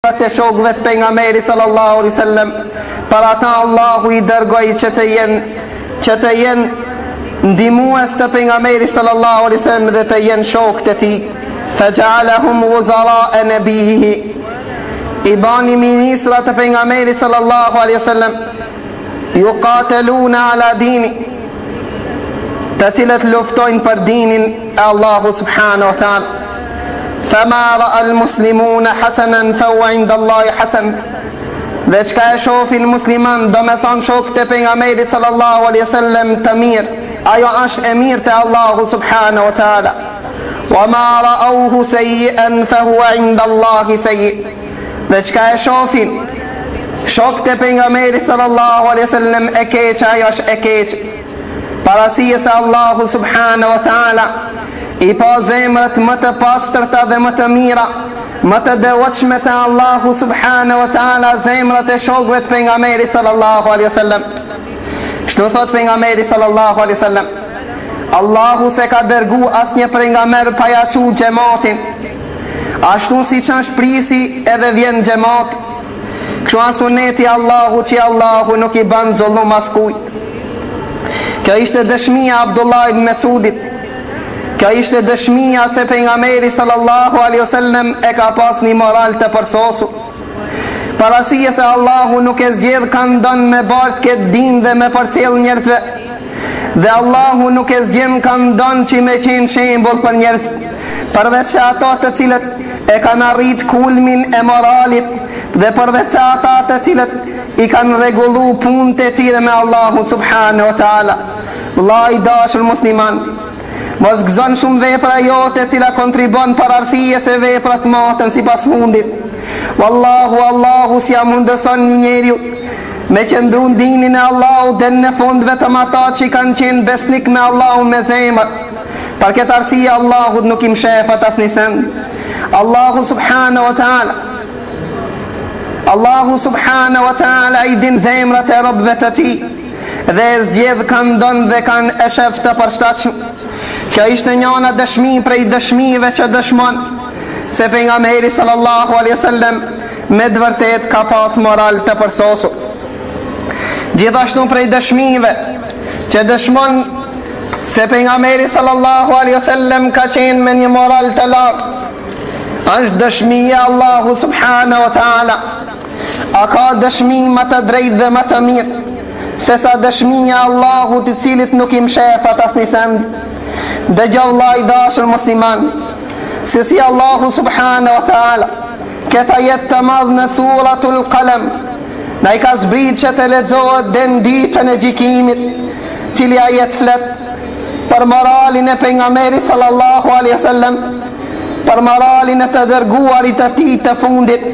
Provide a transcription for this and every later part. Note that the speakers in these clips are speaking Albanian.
Të shokëve të Pejgamberit sallallahu alaihi wasallam, për ata Allahu i dërgoi që të jenë që të jenë ndihmues të Pejgamberit sallallahu alaihi wasallam dhe të jenë shokë të tij. Fa ja'alahum wuzara nabihi. I bani ministra të Pejgamberit sallallahu alaihi wasallam yuqataluna ala dini të cilët luftojnë për dinin e Allahu subhanahu wa taala. Fama ra'a al-muslimuna hasanan fa huwa 'inda Allahi hasan. Dhe çka e shofin musliman, domethonë shokët e pejgamberit sallallahu alaihi wasallam të mirë, ajo është e mirë te Allahu subhanahu wa taala. Wa ma ra'awhu sayyi'an fa huwa 'inda Allahi sayyi. Dhe çka e shofin shokët e pejgamberit sallallahu alaihi wasallam e keq, ajo është e keq. Për arsye se Allahu subhanahu wa taala i pa zemrat më të pastërta dhe më të mira, më të devotshme te Allahu subhanahu wa taala zemrat e shokëve të pejgamberit sallallahu alaihi wasallam. Kështu thot pejgamberi sallallahu alaihi wasallam. Allahu s'e ka dërgu asnjë pejgamber pa ja çu xhematin. Ashtu siç është prisi edhe vjen xhemat. Kështu a suneti i Allahut që Allahu nuk i ban zullum askujt. Kjo ishte dëshmia e Abdullah ibn Mesudit. Kjo ishte dëshmia se pejgamberi sallallahu alaihi wasallam e ka pas një moral të përsosur. Për arsye se Allahu nuk e zgjedh kan don me bart këtë din dhe me përcjell njerëzve. Dhe Allahu nuk e zgjedh kan don që me qenë shembull për njerëz, përveç se ato të cilët e kanë arrit kulmin e moralit dhe përveç se ata të cilët i kanë rregullu punët e tyre me Allahun subhanahu wa taala. Vëlla i dashur musliman, mos gëzon shumë vepra jote e cila kontribon për arsye se veprat maten sipas fundit. Wallahu Allahu s'ja mundëson një njeriu Me qëndru në dinin e Allahut deri në fund vetëm ata që kanë qenë besnik me Allahun me zemër. Për këtë arsye Allahut nuk i mshefet asnjë send. Allahu subhanahu wa taala Allahu subhanahu wa taala i din zemrat e robëve të tij dhe e zgjedh kan don dhe kan e shef të përshtatshëm. Kjo ishte njana dëshmi prej dëshmive që dëshmon se pejgamberi sallallahu alaihi wasallam Me të vërtetë ka pas moral të përsosur. Gjithashtu prej dëshmive që dëshmon se pejgamberi sallallahu alaihi wasallam ka qenë me një moral të lartë, është dëshmia e Allahu subhanahu wa taala. A ka dëshmi më të drejtë dhe më të mirë se sa dëshmia e Allahut i cilit nuk i mshefet asnjë send? Dëgjo vëlla i dashur musliman, se si Allahu subhanahu wa taala Këtë ajet të madh në Suratul Kalem na i ka zbrit që të lexohet deri në ditën e gjykimit, cili ajet flet për moralin e pejgamberit sallallahu alaihi wasallam, për moralin e të dërguarit të tij të fundit,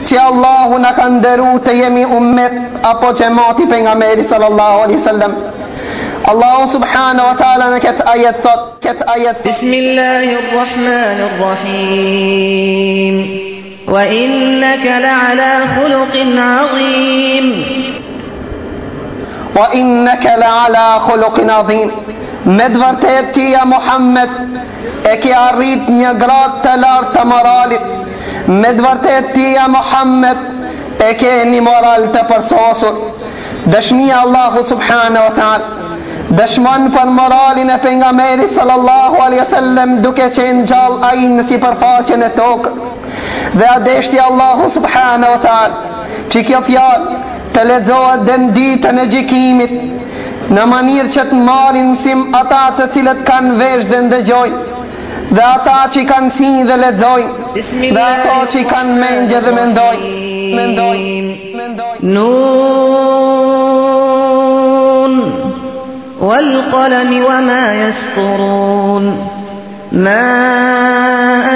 që Allahu na ka nderu të jemi ummet apo xhemati i pejgamberit sallallahu alaihi wasallam. Allahu subhanahu wa taala në këtë ajet thot, këtë ajet thot. Bismillahirrahmanirrahim. Wa innaka la'ala khuluqin 'azim. Wa innaka la'ala khuluqin 'azim. Me të vërtetë ti ja Muhammed e ke arrit një gradë të lartë të moralit. Me të vërtetë ti ja Muhammed e ke një moral të përsosur. Dëshmia e Allahut subhanahu wa taala dëshmon për moralin e pejgamberit sallallahu alaihi wasallam duke qenë gjallë ai në sipërfaqen e tokës. Dhe a deshti Allahu subhanahu wa taala që kjo fjalë të lexohet deri në ditën e gjykimit në mënyrë që të marrin mësim ata të cilët kanë vesh dhe ndëgjojnë dhe ata që kanë sy dhe lexojnë dhe ato që kanë mendje dhe mendojnë mendojnë Nun Wal qalami wa ma yasturun Ma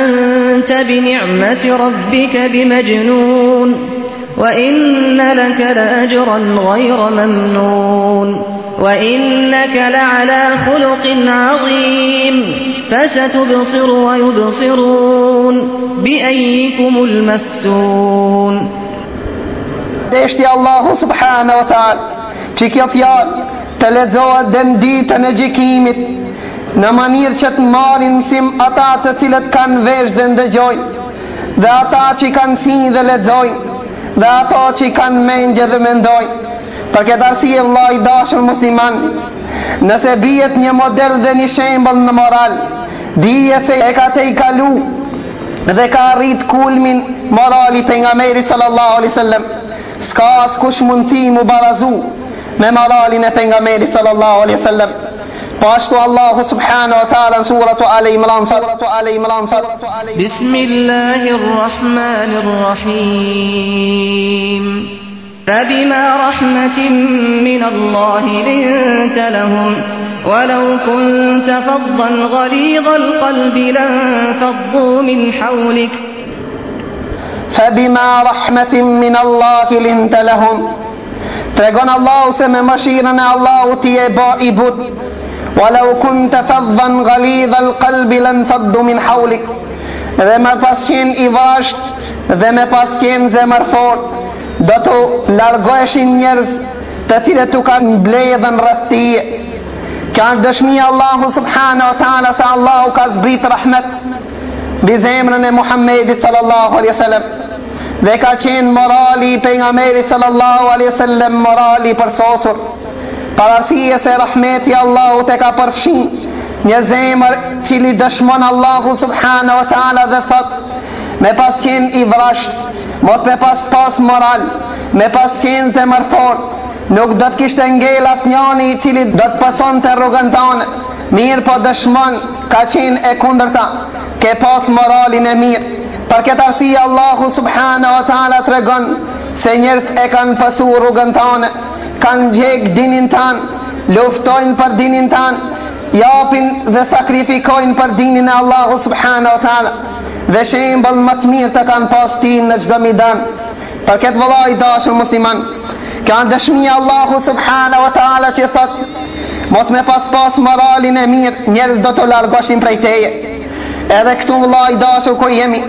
anta bi ni'mati rabbika bi majnun Wa inna laka la ajran ghayra mamnun Wa innaka la ala khuluqin 'azim Fasatubsiru wa yubsirun Bi ayyikumul maftun Deshti Allahu subhanahu wa taala që kjo fjalë të lexohet deri në ditën e gjykimit në mënyrë që të marrin mësim ata të cilët kanë vesh dhe ndëgjojnë dhe. dhe ata që kanë sy dhe lexojnë, dhe ato që kanë mendje dhe mendojnë. Për këtë arsye vëlla i dashur musliman, nëse bihet një model dhe një shembull në moral, dije se e ka tejkalu dhe ka arrit kulmin morali i pejgamberit sallallahu alaihi wasallam. S'ka askush mundësi mu barazu me moralin e pejgamberit sallallahu alaihi wasallam. Po ashtu Allahu subhanahu wa taala në suratu Ali Imran suratu Ali Imran suratu Ali Bismillahir Rahmanir Rahim فبما رحمة من الله لنت لهم ولو كنت فظا غليظ القلب لانفضوا من حولك فبما رحمة من الله لنت لهم Tregon Allahu se me mëshirën e Allahut ti je ba i butë. Walau kunta faddan ghalidha al-qalbi lanfaddu min hawlik. Dhe me pas qenë i vrazhdë dhe me pas qenë zemërfort, do t'u largoheshin njerëz të cilët u kanë mbledhën rreth teje. Kjo është dëshmi e Allahu subhanahu wa taala se Allahu ka zbrit rahmet mbi zemrën e Muhammedit sallallahu alaihi wasallam. Dhe ka qenë morali i pejgamberit sallallahu alaihi wasallam morali i përsosur. Për arsye se rahmeti i Allahut e ka përfshi një zemër cili dëshmon Allahu subhanahu wa taala dhe thot me pas qenë i vrazhdë, mos me pas pas moral, me pas qenë zemërfort, nuk do të kishte ngel asnjani i cili do të pasonte rrugën tane. Mirëpo dëshmon ka qenë e kundërta, ke pas moralin e mirë. Për këtë arsye Allahu subhanahu wa taala tregon se njerëzit e kanë pasu rrugën tane, kanë ndjek dinin tan, luftojnë për dinin tan, japin dhe sakrifikojnë për dinin e Allahu subhanahu wa taala. Dhe shembull më të mirë të kanë pas ti në çdo midan. Për këtë vëlla i dashur musliman, kjo është dëshmi e Allahu subhanahu wa taala që thot mos me pas pas moralin e mirë, njerëz do t'u largoshin prej teje. Edhe këtu vëlla i dashur ku jemi,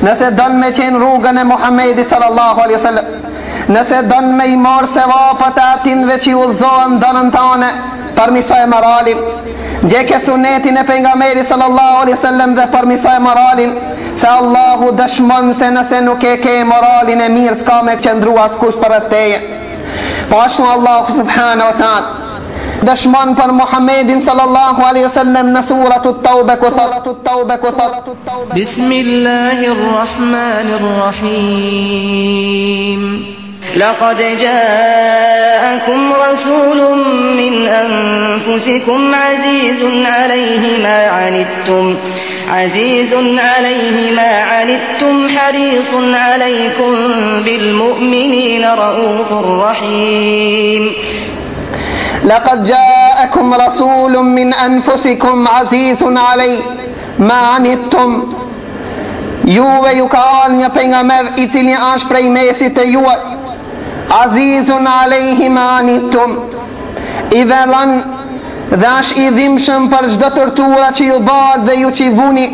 nëse don me qenë rrugën e Muhammedit sallallahu alaihi wasallam, nëse don me i marrë sevapet e atinve që i udhëzohen n'dorën tane, përmisoje moralin, ndjeke sunetin e pejgamberit sallallahu alaihi wasallam dhe përmisoje moralin, se Allahu dëshmon se nëse nuk e ke moralin e mirë, s'ka me qëndru askush përreth teje. Po ashtu Allahu subhanahu wa taala dëshmon për Muhammedin sallallahu alaihi wasallam në suratu Taube ku thot Taube ku thot Bismillahir Rahmanir Rahim Laqad ja'akum rasulun min anfusikum azizun alayhi ma anittum azizun alayhi ma anittum harisun alaykum bil mu'minina raufur rahim Laqad ja'akum rasulun min anfusikum azizun alej ma anittum Juve ju ka ardhë një pejgamber i cili është prej mesit të juaj Azizun alejhi ma anittum I vëren dhe është i dhimshëm për çdo tortura që ju bëhet dhe ju që vuni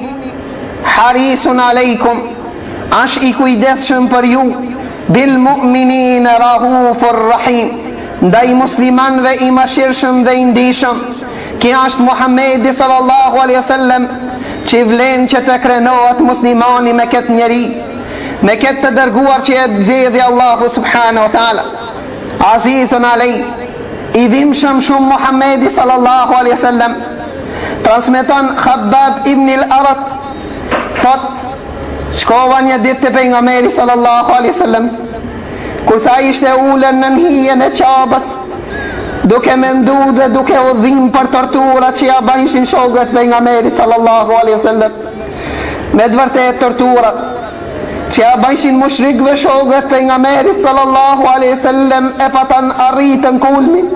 Harisun alejkum është i kujdesshëm për ju Bil mu'minina raufur rahim Ndaj muslimanëve i mëshirshëm dhe i ndishëm. Ky është Muhamedi sallallahu alaihi wasallam që vlen që të krenohet muslimani me këtë njeri, me këtë të dërguar që e zgjedhi Allahu subhanahu wa taala. Azizun alej, i dhimshëm shumë Muhamedi sallallahu alaihi wasallam. Transmeton Khabbab ibn al-Arat, thot, shkova një ditë te pejgamberi sallallahu alaihi wasallam Kurse ai ishte ulur nën hijen e Qabes, duke mendu dhe duke u dhimë për torturat që ja bëjshin shokët pejgamberit sallallahu alaihi wasallam. Me të vërtetë torturat që ja bëjshin mushrikëve shokët pejgamberit sallallahu alaihi wasallam e patën arritën kulmin.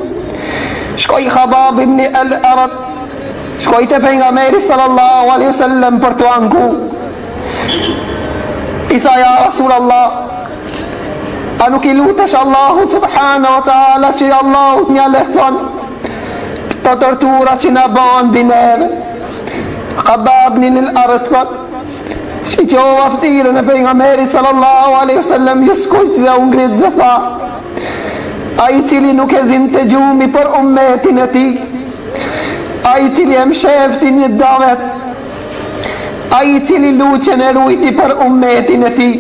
Shkoi Khabab ibn al-Arat, shkoi te pejgamberi sallallahu alaihi wasallam për t'u anku. I tha ja Rasul Allah, a nuk i lutesh Allahu subhanahu wa ta'ala që Allahu të na lehtëson këto tortura që na bahen mbi neve. Khabab ibn al-Arat thot, shiqova ftyrën e pejgamberit sallallahu alaihi wasallam iu skuq dhe u ngrit dhe tha, ai i cili nuk e zinte gjumi për ummetin e tij, ai i cili e mshefti një davet. Ai i cili lutjen e rujti për ummetin e tij.